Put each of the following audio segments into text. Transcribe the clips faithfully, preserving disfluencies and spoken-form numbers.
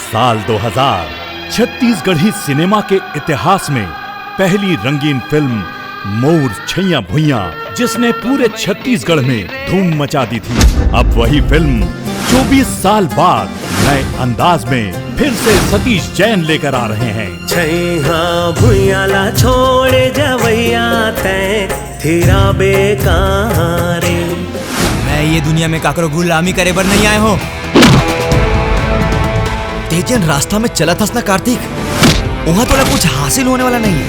साल दो हज़ार, छत्तीसगढ़ी सिनेमा के इतिहास में पहली रंगीन फिल्म मोर छैया भुइयां, जिसने पूरे छत्तीसगढ़ में धूम मचा दी थी। अब वही फिल्म चौबीस साल बाद नए अंदाज में फिर से सतीश जैन लेकर आ रहे हैं। छैया भुइयां ला छोड़े जवैया तैं, थिराबे कहाँ रे? मैं ये दुनिया में काकरो गुलामी करे बर नहीं आए हो। ते जेन रास्ता में चलत हस ना कार्तिक, वहां तोला कुछ हासिल होने वाला नहीं है।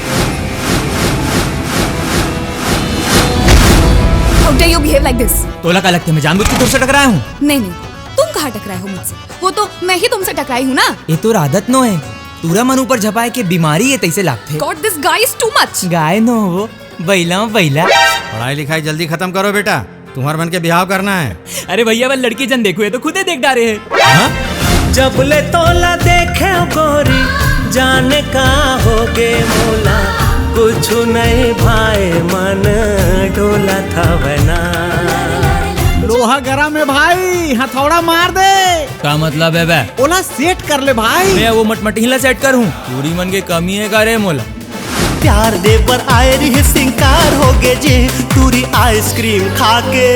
How dare you behave like this? तोला का लगते मैं जानबूझ के तोर से टकराया हूँ? नहीं नहीं, तुम कहाँ टकराए हो मुझसे? वो तो मैं ही तुमसे टकराई हूँ ना। ये तोर आदत नो है, टूरा मन ऊपर झपाए के बीमारी ये तैसे लागथे। God, this guy is too much. गाय नो हो, बैला बैला। पढ़ाई लिखाई जल्दी खत्म करो बेटा, तुम्हार मन के बिहाव करना है। अरे भैया, बस लड़की जन देखो, ये तो खुदे देख डारे है। जब ले तोला देखे गोरी, जाने का होगे मोला, कुछ नहीं भाए मन डोला था वना। लोहा गरम है भाई, हथौड़ा मार दे। का मतलब है बे? ओला सेट कर ले भाई। मैं वो मटमटहीला सेट करूँ? टूरी मन के कमी है का रे मोला? प्यार दे बर आए रही सिंकार होगे जी, टूरी आइसक्रीम खा के,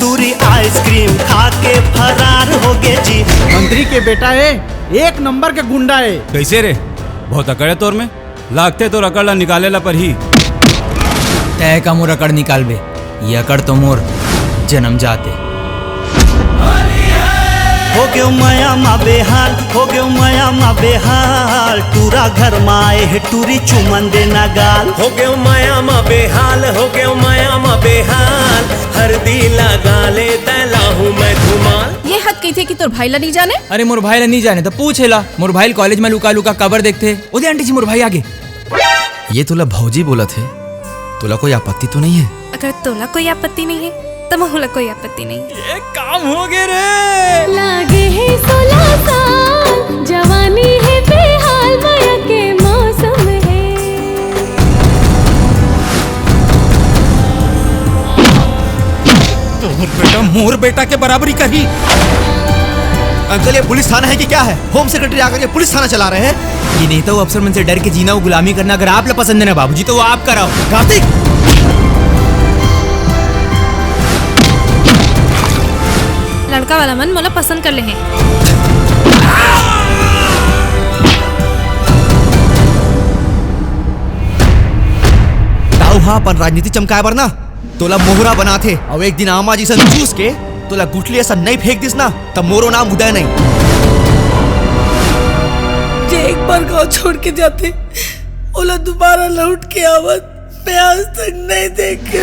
टूरी आइसक्रीम खा के फरार होगे जी। मंत्री के बेटा है, एक नंबर के गुंडा है। कैसे रे? बहुत अकड़ है तोर में, लागथे तोर अकड़ ला निकाले ला परही। तय का मोर अकड़ निकालबे, ये अकड़ तो मोर जन्म जाते। हो गयो मया मा बेहाल, हो गयो मया मा बेहाल, टूरा घर मा आए है टूरी चुमन देना गाल। हो गयो मया मा बेहाल, हो गयो मया मा बेहाल, हरदी लगा ले तैला हूँ मैं धुमाल। ये हद कही थे कि तोर भाई ला नहीं जाने। अरे मोर भाई ला नहीं जाने तो पूछ ला, मोर भाई कॉलेज में लुका लुका कबर देखथे। ओदे आंटी जी, मोर भाई आगे। ये तोला भौजी बोलत हे, तोला कोई आपत्ति तो नहीं है? अगर तोला कोई आपत्ति नहीं है तो महूला कोई आपत्ति नहीं है। ये काम हो गए रे। लागे है सोलह साल, जवानी है बेहाल, मया के मौसम है। तोर बेटा मोर बेटा के बराबरी करही। अंकल, ये पुलिस थाना है कि क्या है? होम सेक्रेटरी आकर के पुलिस थाना चला रहे हैं। ये नेता अफसर मन से डर के जीना और गुलामी करना अगर आप ला पसंद है ना बाबूजी, तो वो आप कराओ। कार्तिक, लड़का वाला मन मोला पसंद कर ले हैं। ताऊ हा अपन राजनीति चमकाए बर ना तोला मोहरा बनाथे, अउ एक दिन आमा जैसन चूस के तोला गुठली असन नहीं फेंक दिस ना, तब मोरो नाम उदय नहीं। जे एक बार गांव छोड़ के जाथे, ओला दोबारा लौट के आवत मैं आज तक नहीं देखे।